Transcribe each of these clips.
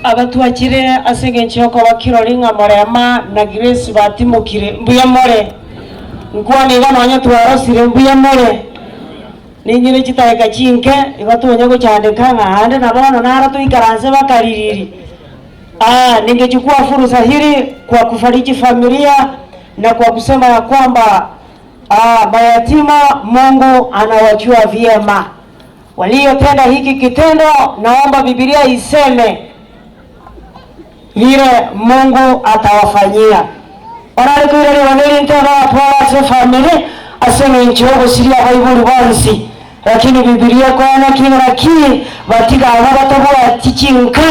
Abatwachire ase engencho y'okoba kirori ng'a Morema na Grace batimokire, mbuya more? Nkwane iga nonya twarosire, mbuya more? Ninyire chidakika chinke igo tonya gochandeka ng'a aande na bono naro toikaranse bakaririri. Aa, ningechukua fursa hili kwa kufariji familia na kwa kusema ya kwamba aa, mayatima Mungu anawajua vyema. Waliotenda hiki kitendo, naomba Biblia iseme vile Mungu atawafanyia. Orare koira ribaga eri ntebe abatware ase efamiri ase eng'encho y'ogosiria abaibori bonsi, lakini Bibilia ekoana ki ng'aki batiga abwo batabwati chinka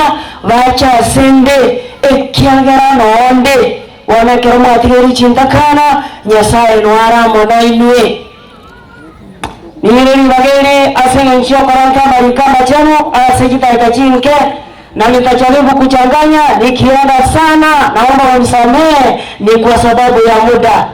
bache ase 'nde, ekiagera noo nde. Bono ekero mwatigeire chintakana, Nyasae noare amo nainwe. Niire ribaga eri ase engencho y'okorenta amariko amachenu ase chidakika chinke, na nitajaribu kuchanganya nikienda sana, naomba munisamehe ni kwa sababu ya muda.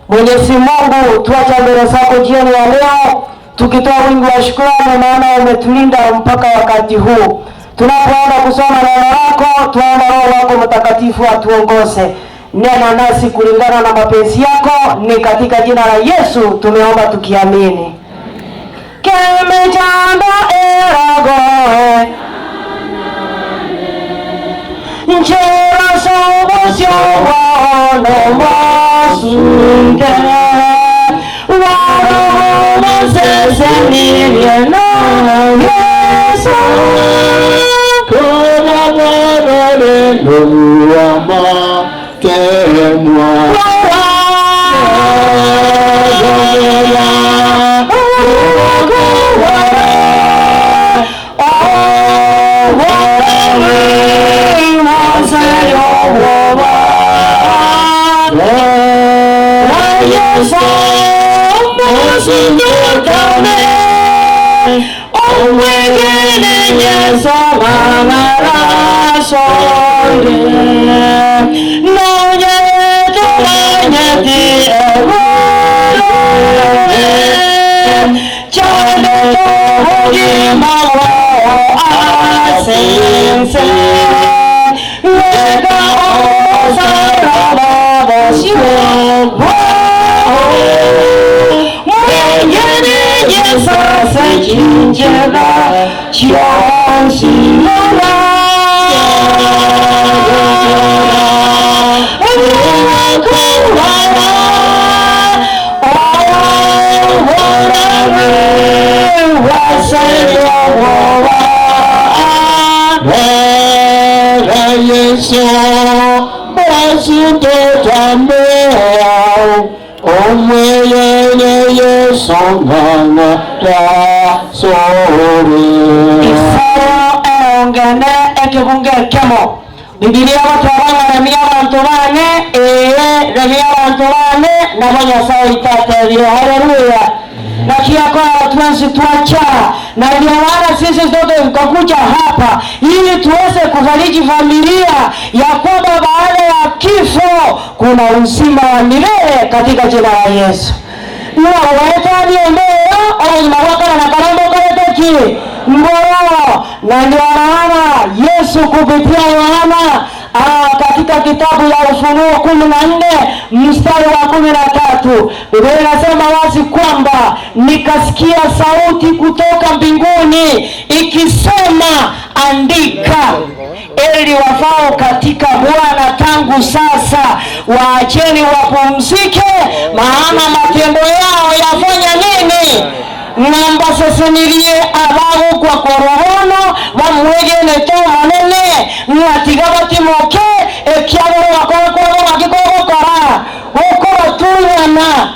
Mwenyezi Mungu, twaja mbele zako jioni ya leo tukitoa wingi wa shukrani, maana umetulinda mpaka wakati huu. Tunapoenda kusoma neno lako, twaomba Roho wako Mtakatifu atuongoze. Nena nasi kulingana na mapenzi yako, ni katika jina la Yesu tumeomba tukiamini. Kemechando eragoe nchera sobosio bwao nomosunte warobosesenirie na Yesu. Isaya erongene ekebungo ekemo. Bibilia egoteba ng'a remia abanto bane, ee, remia abanto bane, nabo Nyasae oito atebire. Haleluya! Naki akora twensi twacha, na ndio maana sisi sote tukakuja hapa ili tuweze kufariji familia ya kwamba baada ya kifo kuna uzima wa milele katika jina la Yesu. Ng'a ogoetania embera, obogima bwa kare na kare mbokorete ki? Mbororo. Na ndio maana Yesu kupitia Yohana ah, katika kitabu ya Ufunuo 14 mstari wa 13 Biblia inasema wazi kwamba nikasikia sauti kutoka mbinguni ikisema, andika, eli wafao katika Bwana tangu sasa, waacheni wapumzike, maana matendo yao yafanya nini? Ng'a mbasesenirie abagokwa korwa bono, bamwegenete Omonene, ng'a tiga batimoke, ekiagera ogokora kwabo ng'aki kogokora? Gokobatunyana.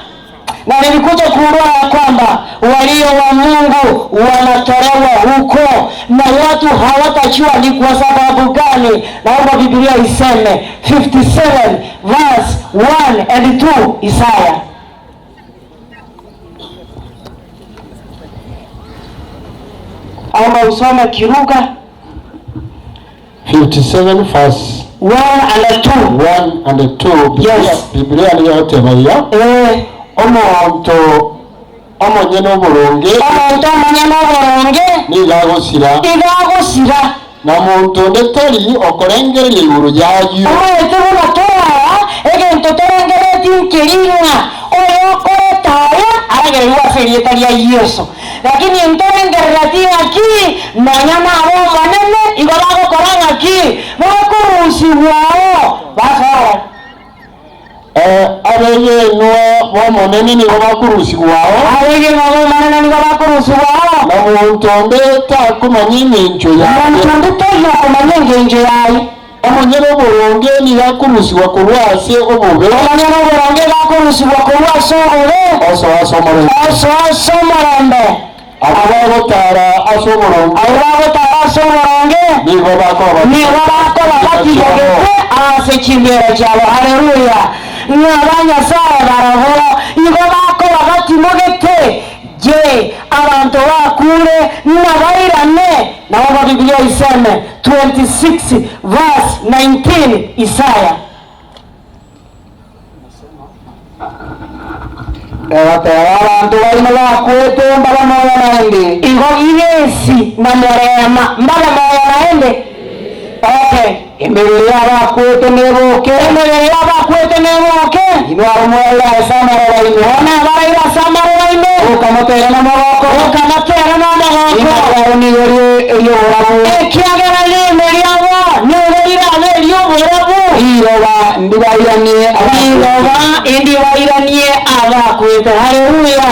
Na nilikuja kugundua ya kwamba walio wa Mungu wanatolewa huko na watu hawatajua ni kwa sababu gani. Naomba Biblia iseme 57 verse 1 and 2 Isaya. Naomba usome Kiruga 57 verse 1 and 2. 1 and 2 Biblia, Yes. Biblia niyo egoteba iga omonto omonyene oboronge Omonto omonyene oboronge nigo agosira iga agosira. Na monto onde tari okorengereria igoro y'ayio. Omanyete buna toraa egento torengereretie nkeri ng'a oyokoreta aya aragererigwe ase erieta ria Yeso. Lakini ntorengerereti ng'aki nonya nabe Omonene igo bagokora ng'aki? Bakorusigwao basoa. Abegenwa b'Omonene nigo bakorusigwao. Abegenwa b'Omonene nigo bakorusigwao. Na monto onde takomanya engencho yaye. Monto onde taiyo okomanya engencho yaye. Omonyene oboronge nigo akorusigwa korwa ase obobe. Omonyene oboronge igo akorusigwa korwa ase obobe. Osoa ase omorembe. Osoa ase omorembe. Abwo bagotaara ase oboronge. Abwo bagotaara ase oboronge. Nigo bakoba Nigo bakoba batigogete ase chimbeera chiabo. Haleluya! Ng'a abanyasae barabwo igo bakoba batimogete. Je, abanto bakure nabairane? Naomba Biblia iseme 26 verse 19 Isaya. Egateba, Abanto baino bakwete mbabe moyo naende. Igo Gigesi na Morema mbabe moyo naende. Okay. Emebere y'abakwete neboke. Emebere y'abakwete neboke. Inwe abwo moraire ase amaroba ime. Bono abaraire ase amaroba ime. Boka motere nomogoko. Boka motere nomogoko. Riime riabo nigo rire eri'oborabu. Ekiagera riime riabo nigo rirabe eri'oborabu. Riroba ndibairanie abakwete. Riroba indibairanie abakwete. Haleluya!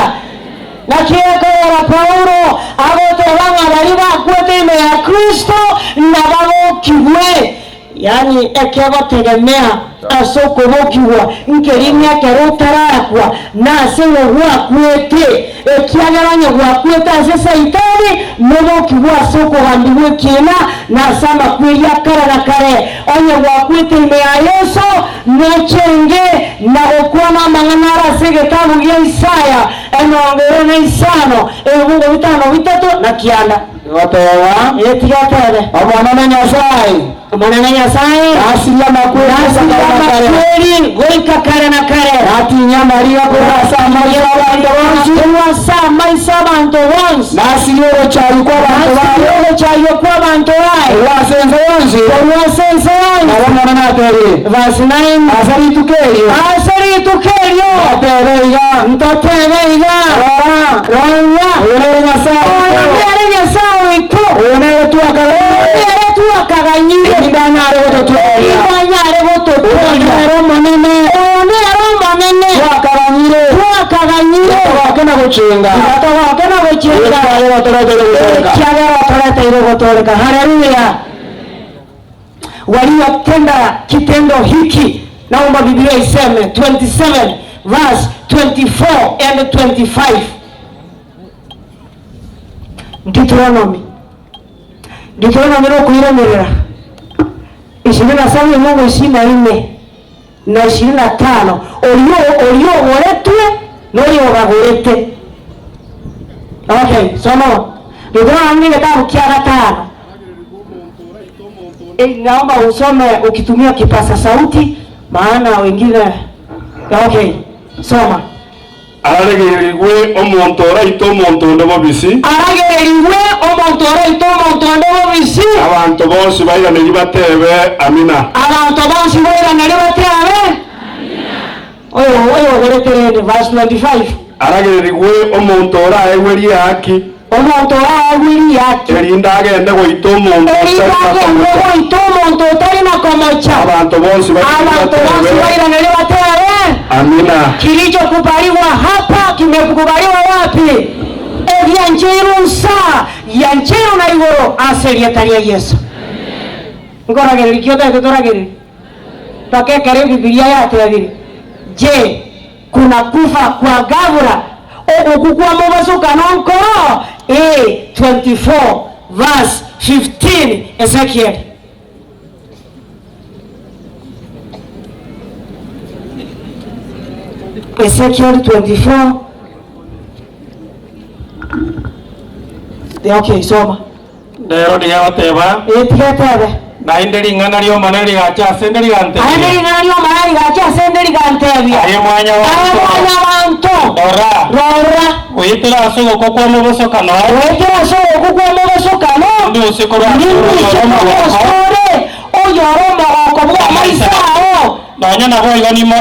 Naki ekogera Paulo agoteba ng'a baria bakwete ime ya Kristo nababokigwe. Yaani ekegotegemea ase okobokigwa nkeria ng'a ekero otarakwa nase ng'o gwakwete, ekiagera onye gwakwete ase Saitani, nobokigwe ase okogambigwa ekiina na ase amakweri a kare na kare. Onye gwakwete ime ya Yeso, nochenge na gokwana amang'ana are ase egetabu gia Isaya emerongo ere na isano, ebibungo bitano bitato na kianda. Egoteba, Ee, tiga otebe. Omonene Nyasae. Omonene Nyasae. Nasirie amakweri goika Nasirie kare na kare. amakweri goika kare na kare. Natinyie amariga korwa ase amaiso 'abanto bonsi. Korwa ase amaiso 'abanto bonsi. Nasirie ogochaywa kw'abanto baye. Nasirie ogochaywa kw'abanto baye. Korwa ase ense yonsi. Korwa ase ense yonsi. Nabo Omonene atebiire. Verse 9. Ase rituko erio. Ase rituko erio. Ntotebe iga. Ntotebe iga. Rora. Rora. Oyo nere Nyasae Oyo oito. nere Nyasae oito. Oyo nere twakaganyire. Oyo nere twakaganyire. Erinde anyare gototooria. Erinde anyare gototooria. Oyo nere Omonene. Oyo nere Omonene. Twakaganyire. Twakaganyire. Togoke na gochenga. Tiga togoke na gochenga. Ekiagera otoreteire gotooreka. Ekiagera otoreteire gotooreka. Haleluya. Waliotenda kitendo hiki, naomba Biblia iseme 27 verse 24 and 25. Deuteronomy. Deuteronomy nokoiranerera ishirini na saba emongo ishirini na ine na ishirini na tano orio orio ogoretwe noria obagorete. Okay, soma. Deuteronomy egetabu kia gatano. Eh, naomba usome ukitumia kipasa sauti maana wengine. Okay, soma. Aragererigwe omonto oraite omonto onde bobisi. Aragererigwe omonto oraite omonto onde bobisi. Abanto bonsi bairaneri batebe, Amina. Abanto bonsi bairaneri batebe. Oyo oyo ogorete rende verse 25. Aragererigwe omonto oraegwe riaaki. Omonto oraegwe riaaki. Erinde agende goita omonto Erinde otari na agende komocha. goita omonto otari na komocha. Abanto bonsi bairaneri Abanto bonsi batebe. bairaneri batebe. Amina. Kilichokubaliwa hapa kimekubaliwa wapi? Ebiancheirwe nsa, yancheirwe na igoro ase erieta ria Yeso. Nkoragereria ki otagete toragererie? Mpaka ekero Ebibilia yatebire, Je, kuna kufa kwa ghafla ogoku kwa mobasokano nkoro? Ee, 24 verse 15 Ezekiel. Ezekiel 24 Okay, soma. Nero nigo egoteba. Ee, tiga etebe. Naende ring'ana ri'Omonene rigacha ase 'nde Naende rigantebia. ring'ana ri'Omonene rigacha ase 'nde rigantebia. Aye Aye Mwanyabaanto, Mwanyabaanto, rora, rora, goetera ase ogokwa kw'omobosokano, goetera ase ogokwa kw'omobosokano, Nindusie korwa ase nindusie oyore korwa omogoko, asore oyore omogoko bw'amaiso ao. Nonya naboigo nimo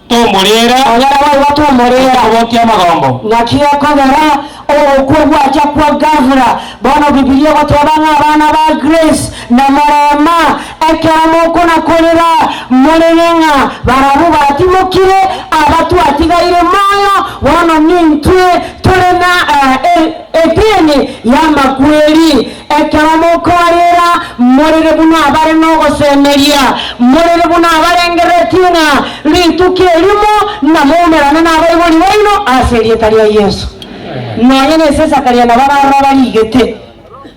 Tomorera. Nonya naboigo tomorera. Okobokia amagombo. Naki ekogera ogokwa gwacha kwa gafra. Bono Bibilia egoteba ng'a abana ba Grace na Morema ekero mokona-korera morere ng'a barabwo batimokire, aba twatigaire moyo, bono nintwe tore na etini y'amakweri. Ekero mokoarera, morere buna abare nogosemeria, morere buna abarengereretie ng'a rituko erimo namoumerane nabaibori baino ase erieta ria Yeso. Nonya nesesakaria nabo abaroro barigete,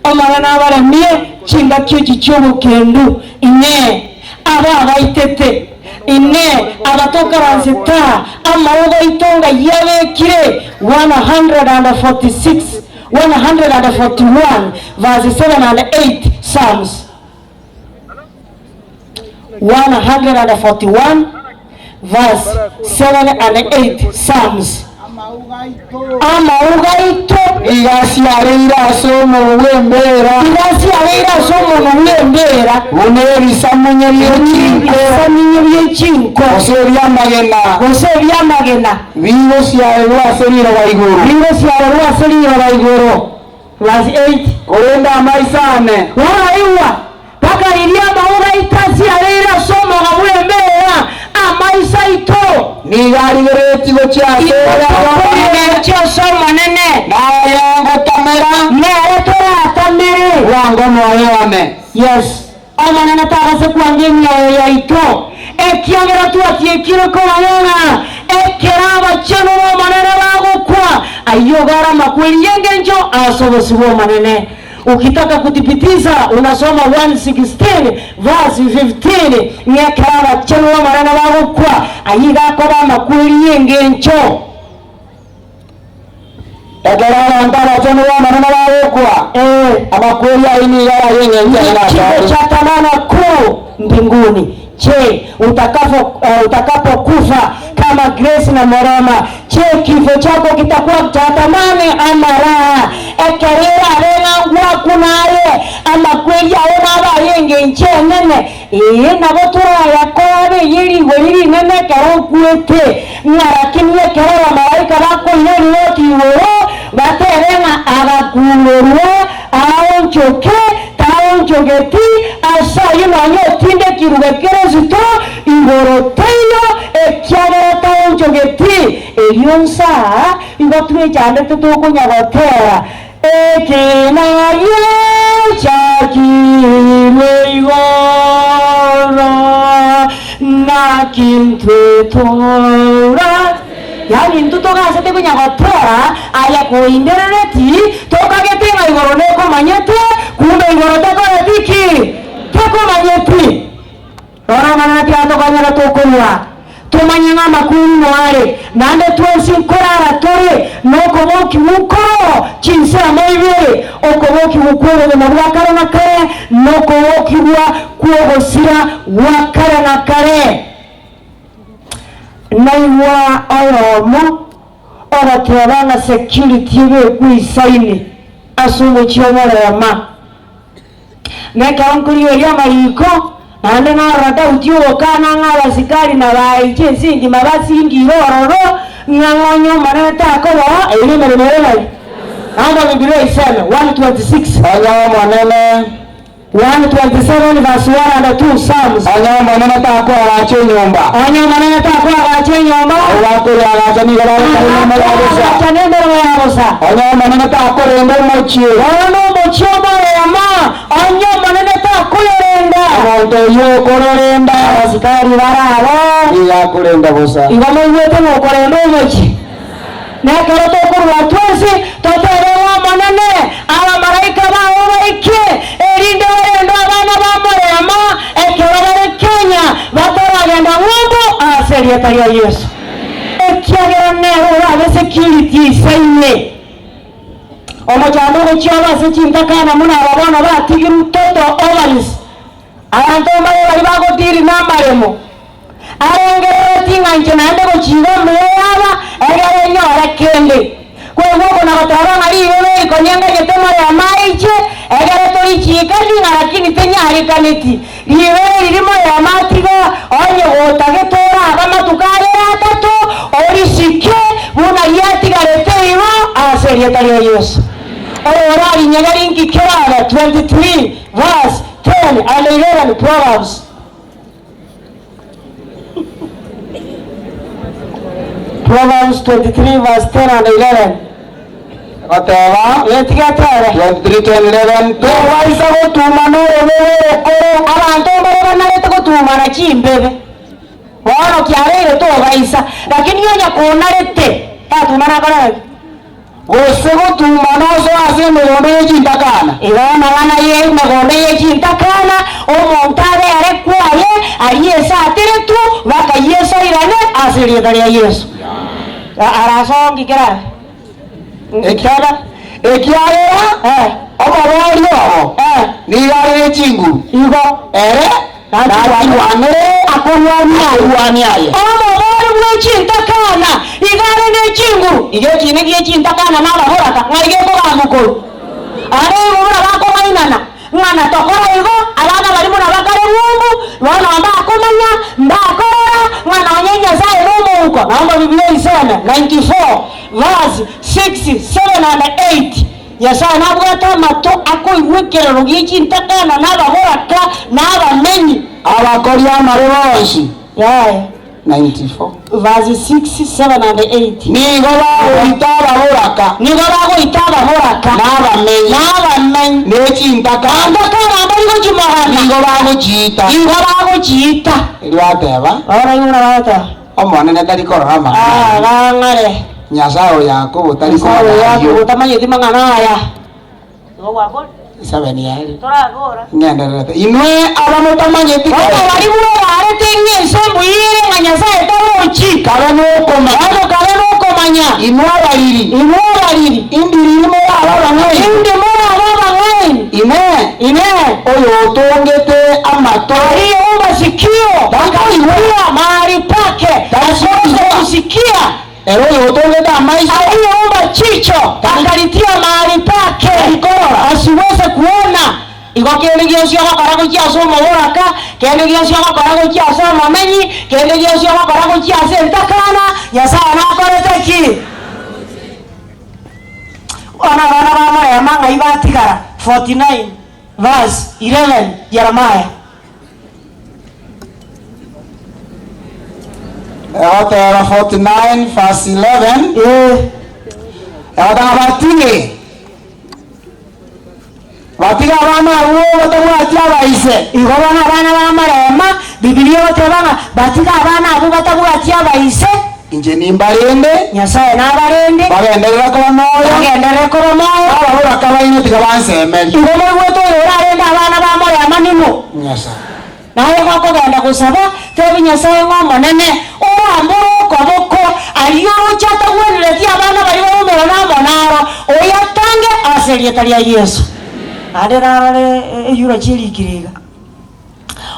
Omonene abaremie chingaki echi chi'obokendu, Inee, aba abaitete, Inee, abatokaransete aa, amauga aito ng'ai abekire? 146. 141 verse 7 and 8 Psalms 141 verse 7 and 8 Psalms Amauga aito Nigo asiareire ase omonwa bw'embeera. Nigo asiareire ase omonwa bw'embeera. Buna ebisamunye bie chinko. Ebisamunye bie chinko. Gose ebi'amagena. Gose ebi'amagena. Bigosiarerwa ase riroba igoro. Bigosiarerwa ase riroba igoro. Verse 8. Korende amaiso ane. Bono igwa, bakariria amauga aito asiareire ase omoga bw'embeera, amaiso aito. Nigo arigereretie gochia ase ore Omonene. Gochia ase Omonene. Naye ngotamera. Nere toratamere. Bwango omoyo one. Yes. Omonene tagase kwanga emioyo yaito, ekiagera twatiekire komanya ng'a ekero abachenu b'Omonene bagokwa, ayio iga are amakweri y'engencho ase obosio bw'Omonene. Ukitaka kuthibitisha unasoma 1:16 verse 15, ng'a ekero abachenu b'Omonene bagokwa, ayio iga akoba amakweri y'engencho. Ekero abanto abachenu b'Omonene bagokwa, amakweri ayio nigo are ay'engencho enene Kifo asare. cha thamana kuu mbinguni. Je, utakafo, utakapokufa kama Grace na Morema, je, kifo chako kitakuwa cha thamani ama raha? Ekero erabe ng'a ngwaku naye, amakweri ao nabe ay'engencho enene, Ee, nabo torayakore abe eye rigori rinene ekero okwete, ng'a rakini ekero abamalaika bakoira erigoti igoro, batebe ng'a agakuurerwa aonchoke, taonchogeti, ase ayio nonya otindekirwe Kristo igoro teiyo, ekiagera taonchogeti. Erio nsa igo twechandete tokonya gotera, Eke nayechakirwe igoro, naki intwe tora. Yaani intwe togasete konya gotera aya koinderereti, tokagete ng'a igoro nekomanyete, kumbe igoro tekoreti ki? Tekomanyeti. Rora amang'ana tiatokonyora tokorua, tomanye ng'a amakungu noare, naende twensi nkorara tore nokobokigwa nkoro chinsemo ibere, okobokigwa kw'obogima bwa kare na kare, na okobokigwa kw'ogosira gwa kare na kare. Naigwa oyomo ogoteba ng'a security ebekwe isaine ase omochie omorema. Na ekero nkorigereria amariiko, naende narora Daudi ogokana ng'a abasikari nabaiche ense engima basingire ororo, ng'a ng'onye Omonene takoboa, eyio nemeremo ere ng'ai? Naomba Bibilia iseme, 1:26. Onye Omonene. 1:27 verse 1 and 2 Psalms. Onye Omonene takoagacha enyomba. Onye Omonene takoagacha enyomba. Abwo bakoyeagacha nigo bagokora emeremo ya bosa. Abakoagacha nemeremo ya bosa. Onye Omonene takorenda omochie. Bono omochie omoremo, onye Omonene takoyorenda. Omonto oyio okororenda. Abasikari barabo. Nigo akorenda bosa. Igo moigwete ng'a okorenda omochie. Na ekero tokorua twensi, totebe ng'a Omonene, abamalaika bao baike, erinde barende abana b'omoremo ekero bare Kenya, bataragenda ng'umbu ase erieta ria Yeso. Ekiagera nere orabe security eisaine. Omochando ogochia obe ase chintakana buna aba bono batigirwe total ovaries. Abanto mbare baria bagotiiri namaremo, arengereretie ng'a inche naende gochiira omuya yaba, egere nyore kende. Koigwa oko na goteba ng'a rirorio eri konya nganyete moremo aiche, egere torichiikanie ng'a lakini tenyarikaneti. Rirorio eri rimoremo atiga, onye gotagete orabe amatuko abere atato, orisike buna riatigarete igo ase erieta ria Yeso. Oyorarinyegeri inki kerabe 23 verse 10 and 11 Proverbs. Proverbs 23 verse 10 and 11. Egoteba, Ee, tiga etere. 23 10 11, Tobaisa gotuma norobebe orokoro. Abanto mbare banarete gotumana chimbebe. Bono kiabeire tobaisa, lakini onye konarete, tatumana akore ki? Gose gotumba nosoe ase emegondo ye chintakana. Igo amang'ana y'emegondo ye chintakana, omonto abe are kwaye, aria ase ateretwe, baka Yeso airane ase erieta ria Yeso. Arasoe nki kerabe? Ekiagera ekiagera omobori obo nigo are ne chinguru, Igo ere nachirwanere akorwanie aye. Omobori bwe chintakana igo are ne chinguru. Igo ekiina gie chintakana na ababoraka ng'ai gekogambwa korwa? Are igo buna bakong'ainana, ng'a na tokora igo, abana baria buna bakare ng'umbu, bono mbakomanya, mbakorora, ng'a nonye Nyasaye nomouko. Naomba Biblia isome 94 verse 6, 7 and 8. Nyasae nabwate amato akoigwa ekerero gie chintakana na ababoraka na abamenyi. Abakori amare bonsi. Yaya. 94. Verse 6, 7 and 8. Nigo bagoita ababoraka. Nigo bagoita ababoraka. Na abamenyi. Na abamenyi. Ne chintakana. Ntakana mbari gochimogana. Nigo bagochiita. Nigo bagochiita. Erio ateba. Ora ing'o bateba. Omonene tari korora amang'ana Ah, ayio. bang'are. Nyasae o Yakobo tari Nyasae o korora ayio. Yakobo tamanyeti mang'ana aya. Igo gwakora? Isabeni yaerire. Toragora. Ng'endererete. Inwe abamotamanyeti Bono kare. baria bwebarete ng'a ense mbuya ere ng'a Nyasae tarochi. Kabe nokomanya. Bono kabe nokomanya. Inwe abariri. Inwe abariri. Indi riria morabe abang'aini. Indi morabe abang'aini. Inee! Inee! Oyotongete amato. Aliyeumba sikio akalitia mahali pake akose kusikia. Ere oyotongete amaiso. Aliyeumba chicho akalitia mahali pake asiweze kuona. Igo kende gionsi ogokora gochia ase omoboraka, kende gionsi ogokora gochia ase omomenyi, kende gionsi ogokora gochia ase entakana, Nyasaye nakorete ki? Bono abana ba Mariamu ng'ai batigara? 49 verse 11 Jeremiah. Egoteba 49 verse 11, Ee. egoteba batige, batige abana abwo batabwati abaise. Igo bono abana ba Mariamu, Bibilia egoteba ng'a batige abana abwo batabwati abaise. Inche nimbarende. Nyasae nabarende. Bagenderere koba moyo. Bagenderere koba moyo. Ababoraka baino tiga bansemerie. Igo moigwete oyo orarende abana ba Mariamu ning'o? Nyasae. Naye gokogenda gosaba, tebia Nyasae ng'a Omonene, orambore okoboko aria oroche atagwenereti abana baria baumerane amo naro, oyatange ase erieta ria Yeso. Naende narore eyurachi erikire iga.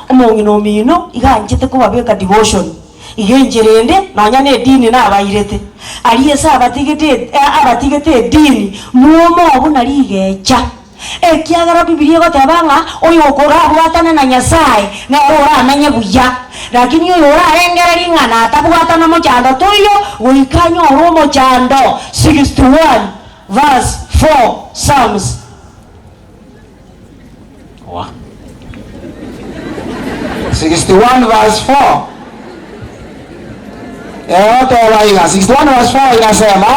Omong'ina omino iga anchete kobabeka devotion, iga enchera ende nonya na edini nabairete. Aria ase abatigete abatigete edini, mwomo buna rigecha. Ekiagera Bibilia egoteba ng'a oyo okorabwatane na Nyasae nere oramenye buya, lakini oyo orarengererie ng'a natabwatana mochando toiyo, goika anyore omochando. 61 verse 4 Psalms. 61 verse 4 egoteba iga 61 verse 4 inasema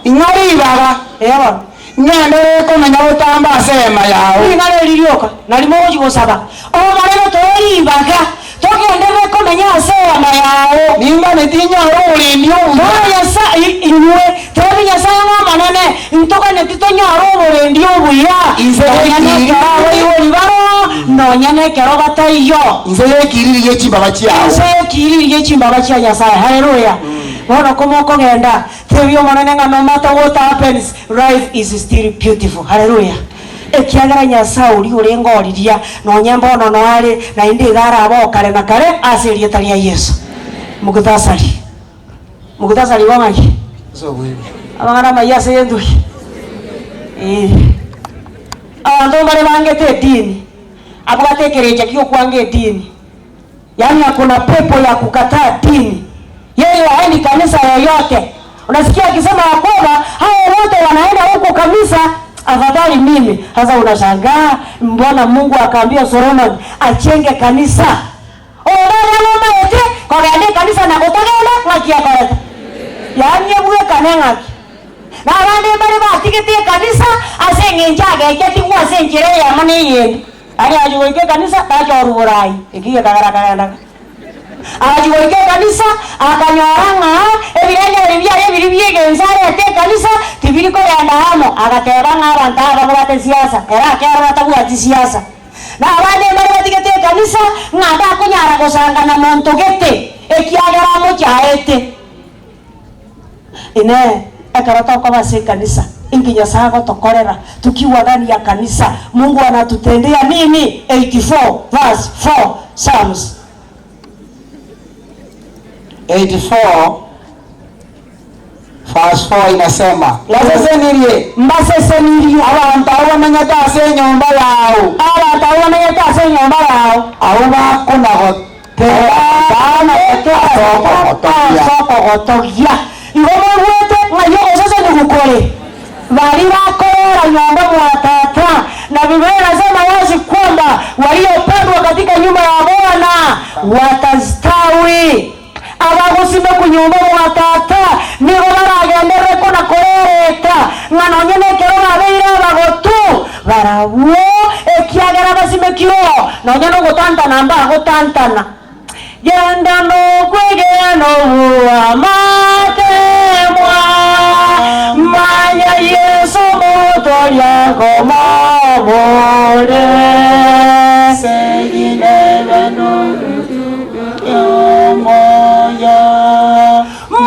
ing'a ribaga Ee bono. ng'enderere komenya botambe ase eema yao. Ring'ana eri rioka nario mogochia gosaba, Omonene toe ribaga togenderere komenya ase eema yao. Nimbane tinyore oborendi obuya. Bono Nyasae, inwe, tebi Nyasae ng'a Omonene, ntoganeti tonyore oborendi obuya, Inse nonya y'ekiriri. nekero abaibori baroo, nonya nekero bataiyo. Inse y'ekiriri gie chimbaba chiao. Inse y'ekiriri gie chimbaba chia Nyasae. Haleluya! Bono komokogenda, tebi Omonene ng'a no matter what happens, life is still beautiful. Haleluya! Ekiagera Nyasae oria orenge oriria, nonya mbono noare, naende iga arabe oo kare na kare ase erieta ria Yeso. Mukhtasari. Mukhtasari igo ng'aki? Amang'ana amayia ase egento ki? Eeh. Abanto mbare bangete edini, abwate ekerecha gi'okwanga edini. Yaani ako na pepo ya kukataa dini, yeye haendi kanisa yoyote. Unasikia akisema ya kwamba hao wote wanaenda huko kanisa, afadhali mimi. Sasa unashangaa mbona Mungu akaambia Solomon achenge kanisa. Oyo nomaete kogenda ekanisa na gotagenda ng'aki akorete? Yaani ebwekane ng'aki? Na abande mbare batigete ekanisa ase eng'encho agechetigwe ase enchera eyemo na eyende. Aria agachia goika ekanisa, tachorwa borai, eki gekagera akagenda. Agachia goika ekanisa, akanyora ng'a ebirengererio biaye biria bi'egensa arete ekanisa tibiri kogenda amo. Agateba ng'a abanto aba babwate siasa, ere akerora tabwati siasa. Na abande mbare batigete ekanisa ng'a takonyara gosanga na monto gete, ekiagera amochaete. Inee! Ekero tokoba ase ekanisa, inki Nyasae agotokorera? Tukiwa ndani ya kanisa, Mungu anatutendea nini? 84 verse 4 Psalms. 84 verse 4 inasema, Mbasesenirie Mbasesenirie. abanto abwo bamenyete ase enyomba yao, Abanto abwo bamenyete ase enyomba yao. abwo bakona-goteera Ase okogotogia. Igo moigwete ng'ai ogosesenigwa kore? Baria bakorera nyomba mwa Tata. Na Biblia inasema wazi kwamba waliopandwa katika nyumba ya Bwana watastawi. Abagosimekwa nyomba mwa Tata nigo baragenderere kona korereta, ng'a nonye nekero babeire abagotu, barabwo, ekiagera basimekire oo, nonya nogotantana mbagotantana. Genda nokwegena obw'amatemwa, manya Yeso Omotoria nkomobore.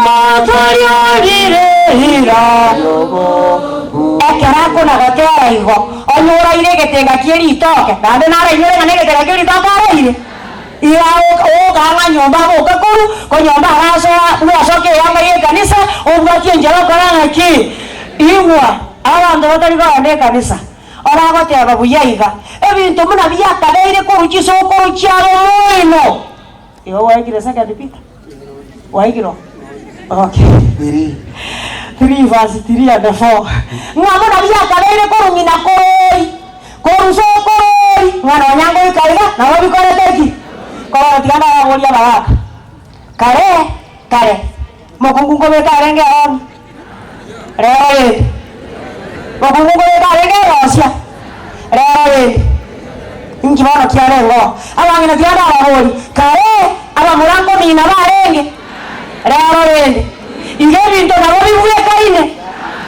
Motoria orire eira. Ekero akona gotera igo, onye oraire egetenga kie ritoke, naende narainyore ng'a negetenga kie ritoke araire. Iga ogoka ng'a nyomba agoka korwa, ko nyomba arasoa bwasoka eyanga y'ekanisa, obwatie enchera okora ng'aki? Igwa, abanto batari kogenda ekanisa, oragoteba buya iga, ebinto buna biakabeire korwa chisokoro chiabo moino. Igo gwaikire second Peter? Gwaikire oo? Okay. 3 verse 3 and 4. Ng'a buna biakabeire korwa ng'ina koroi, korwa sokoroi, ng'a nonya ngoika iga, nabo bikorete ki? Korora tiga ndababorie abagaaka. Kare, kare, mokungu nkobeka arenge eromi? Rero rende, mokungu nkobeka arenge erosia? Rero rende, inki bono kiarenge oo? Abang'ina tiga ndababorie, kare abamura nkomina barenge? Rero rende, iga ebinto nabo bibwekaine?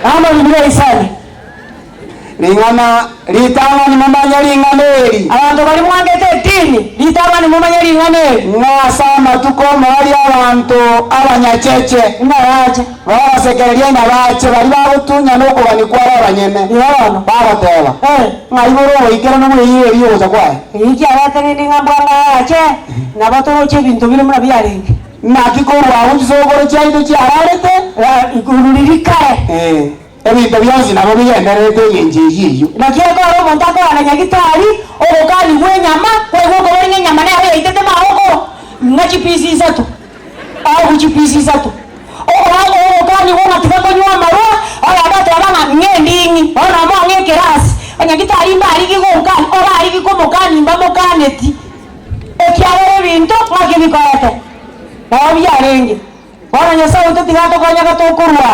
Bono Biblia isane. Ring'ana ritang'ani momanye ring'ana eri. Abanto baria mwangete edini, ritang'ani momanye ring'ana eri. Ng'a ase amatuko omoerio abanto abanyacheche. Ng'a bache. Babasekererie ng'a bache baria bagotunyana okogania kwabo abanyene. Igo bono. Bagoteba, Ng'ai bore oboikeranu bw'eira eria ogocha kwaye? Inki areterinde ng'a mbwango agache, nabo toroche ebinto bire buna biarenge. Naki korwa agwo chisokoro chiaito chiararete. Iguru riria kare. Ebinto bionsi nabo bigendererete engencho eyio eyio. Naki ekero omonto akoana nyagitari, ogokanigwa enyama, kwaigwa okobori ng'a enyama nero yaitete magokoro, ng'a chipisi isato, aogu chipisi isato. Ogokanigwa ng'a tiga konywa amarwa, oyomo oteba ng'a ng'a ending'i, bono omoe ng'a ekerasi, onyagitari mbarigie gokani, obarigie komokani mbamokaneti, ekiagera ebinto ng'aki bikorete, nabo biarenge. Bono Nyasae oito tiga atokonye gatokorua,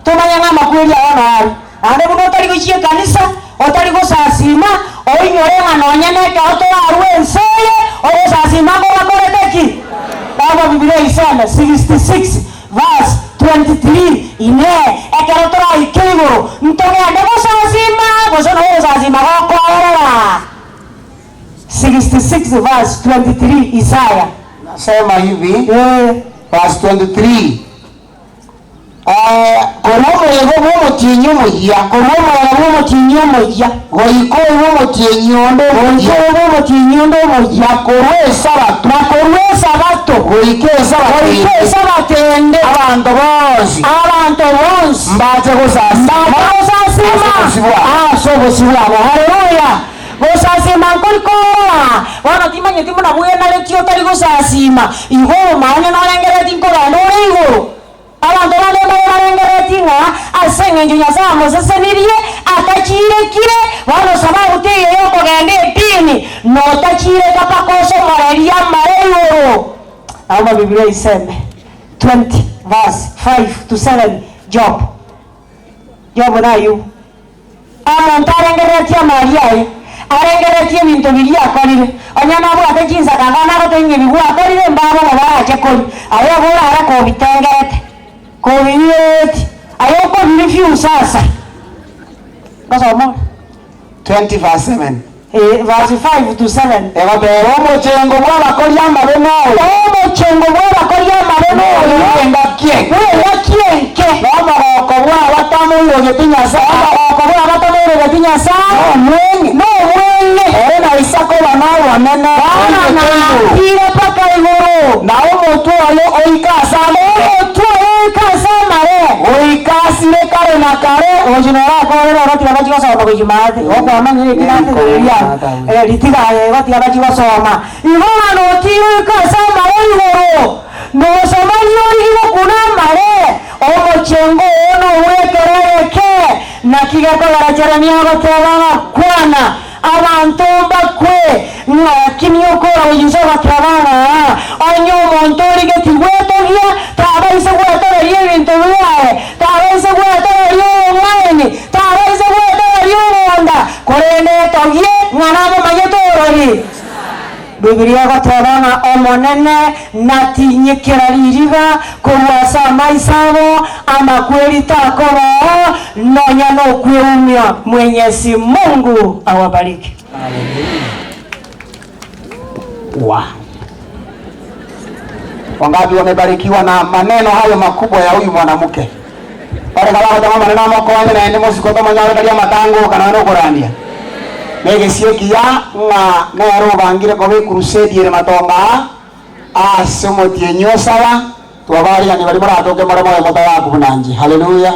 tomanye ng'a amakweri ao naro. Naende buna otari gochia ekanisa, otari gosasiima, oinyore ng'a nonya nekero torarue ense eye, ogosasiima nkobakorete ki? Nabo Bibilia iseme 66 verse 23, Inee, ekero toraike igoro, ntogende gosasiima, gose nabo ogosasiima gokoerera? 66 verse 23 Isaya. Nasema hivi, Ee. verse 23. Korwa omoyega bw'omotienyi omoyia. Korwa omoyega bw'omotienyi omoyia. Goika oigwe omotienyi onde Goika omoyia. oigwe omotienyi onde omoyia. Na korwa Esabato. Na korwa Esabato. Goika Esabato Goika ende. Esabato ende. Abanto bonsi. Abanto bonsi. Mbache gosasima. Mbache gosasima. Ase obosio bwabo. Ase obosio bwabo. Haleluya! Gosasima nkori korora. Bono timanyeti buna bwenaretie otari gosasima. Igo obomaene norengereretie nkogenda ore igoro. Abanto bande mbare barengereretie ng'a ase engencho Nyasae amosesenirie, atachirekire, bono sababu teiyo y'okogenda edini, notachireka mpaka osomorerie amare igoro. Naomba Biblia iseme 20 verse 5 to 7 Job. Job na Ayubu. Omonto arengereretie amari aye, arengereretie ebinto biria akorire, onye nobwate chinsakanga nagotebia ng'a ebi gwakorire mbabo nabo barache koria, aye igo orare kobitengerete, kobirireti, aye okobirefuse asa. Ngosoma ore? 20 verse 7. Ee, verse 5 to 7. Egoteba, Omochengo bw'abakori amabe noyo. Omochengo bw'abakori amabe noyo. Bw'engaki enke. Bw'engaki enke. Na omogoko bw'abatamoirogeti Nyasae. Omogoko bw'abatamoirogeti Nyasae. Nomweng'e. Nomweng'e. Ere naisa koba nobonene. Bono naakire mpaka igoro. Na omotwe oye oike ase amare. Omotwe oye oike ase amare. Goika asire kare na kare. Omochie norakoorere oro tiga bachie gosoma gochia maate, okwamanyire eki natebereria abwo, eh, ritiga aye igo tiga bachie gosoma. Igo ng'a notiire oike ase amare igoro, nosomanie origie gokuna amare, omochengo oo nobwekere egeke, naki gekogera Jeremia agoteba ng'a kwana, Abanto mbakwe, ng'aki niokora gochia inse ogoteba ng'a onye omonto origetie gwetogia, tabaise gwetogeria ebinto biaye, tabaise gwetogeria obong'aini, tabaise gwetogeria obonda, korende etogie ng'a namomanyete orori. Bibilia egoteba ng'a Omonene natinyekera ririba korwa ase amaiso abo, amakweri takobao, nonya nokweumia. Mwenyezi Mungu awabariki. Wow. Wangapi wamebarikiwa na maneno hayo makubwa ya huyu mwanamke? Bare kabagotema amanene amokonye naende mosiko tomonyore tari amatango oka nonya nokorandia. Negesio ekiya ng'a nere obangire koba ekrusedi ere matongo aa ase omotienyi o saba, twabaariganie baria moratoke more moyo motaraku buna inche. Haleluya!